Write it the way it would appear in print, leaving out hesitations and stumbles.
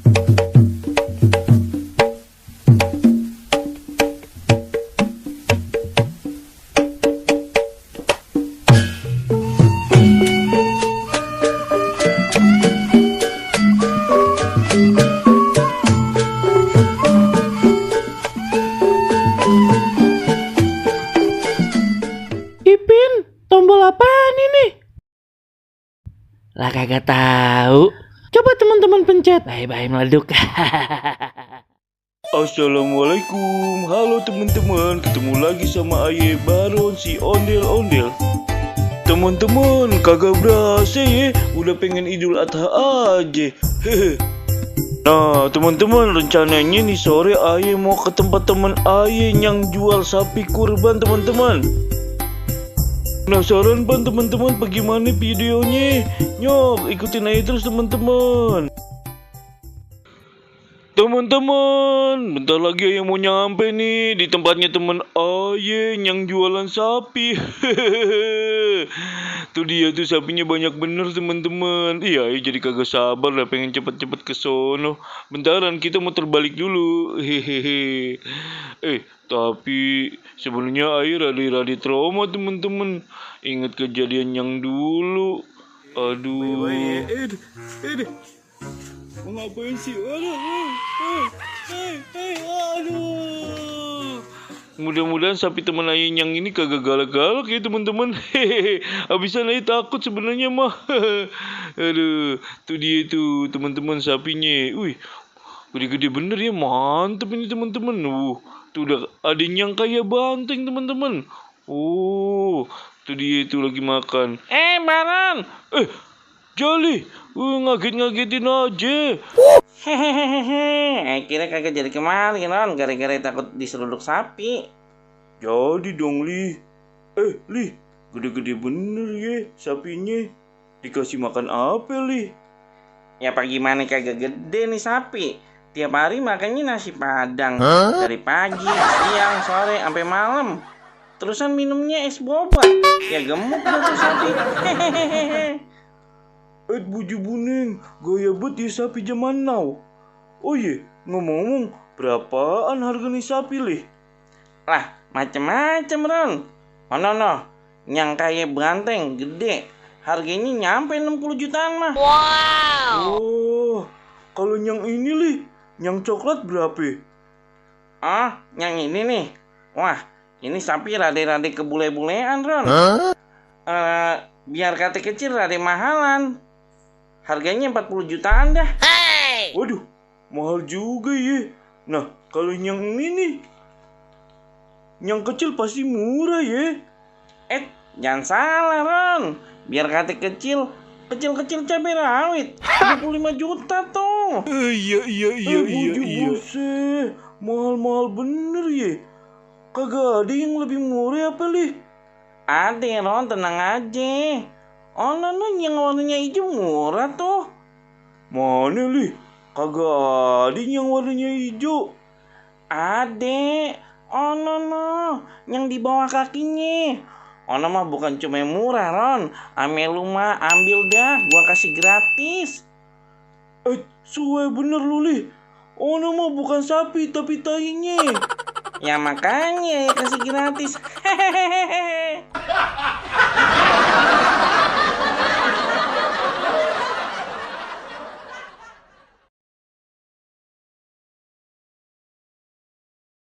Ipin, tombol apaan ini? Lah kagak tahu. Coba teman-teman pencet. Bye-bye meleduk. Assalamualaikum, halo teman-teman, ketemu lagi sama Aye Baron si ondel-ondel. Teman-teman, kagak berasa ya, udah pengen Idul Adha aja. Hehe. Nah, teman-teman, rencananya nih sore Aye mau ke tempat teman Aye yang jual sapi kurban, teman-teman. Penasaran ban teman-teman bagaimana videonya? Nyok, ikutin aja terus teman-teman. Teman-teman, bentar lagi Aye mau nyampe nih di tempatnya teman Aye yang jualan sapi. Tuh dia tuh sapinya banyak bener teman-teman. Iya, Aye jadi kagak sabar lah pengen cepet-cepet ke sono. Bentaran kita mau terbalik dulu. Hehehe. Tapi sebenarnya Aye rada-rada trauma teman-teman. Ingat kejadian yang dulu. Aduh. Mau ngapain sih? Aduh. Mudah-mudahan sapi teman Aye yang ini kagak galak-galak ya teman-teman. Habisan Aye takut sebenarnya mah. Aduh, tuh dia tuh teman-teman sapinya. Wih, gede-gede bener ya, mantep ini teman-teman. Tuh udah ada yang kayak banteng teman-teman. Tuh dia tuh lagi makan. Baron. Jali, ngaget-ngagetin aja. Hehehe, kira kagak jadi kemari non, gara-gara takut diseruduk sapi. Jadi dong, Li. Li, gede-gede bener ya sapinya. Dikasih makan apa, Li? Ya apa gimana kagak gede nih sapi. Tiap hari makannya nasi padang. Dari pagi, siang, sore, sampai malam. Terusan minumnya es boba. Ya gemuk tuh sapi. Hehehe. Buju Buneng, gaya bet ya sapi zaman now. Oh iya, ngomong-ngomong, berapaan harga nih sapi, Li? Lah, macem-macem Ron. No. Yang kayak banteng, gede. Harganya nyampe 60 jutaan mah. Wow. Oh, kalau yang ini, Li, yang coklat berapa? Yang ini nih. Wah, ini sapi rade-rade kebule-bulean Ron. Biar kata kecil rade mahalan. Harganya 40 jutaan dah. Waduh, mahal juga ya. Nah, kalau yang ini nih, yang kecil pasti murah ya. Jangan salah Ron. Biar kata kecil cabai rawit 25 juta tuh. Iya. Buset, mahal-mahal bener ya. Kagak ada yang lebih murah apa, Li? Ada Ron, tenang aja. No, yang warnanya hijau murah tuh. Mana, Li? Kagak ada yang warnanya hijau. Ada. No, yang di bawah kakinya. Mah bukan cuma murah Ron. Ame lu mah ambil dah, gua kasih gratis. Suwe bener lu, Li. Mah bukan sapi tapi tainya. Ya makanya kasih gratis. Hehehe.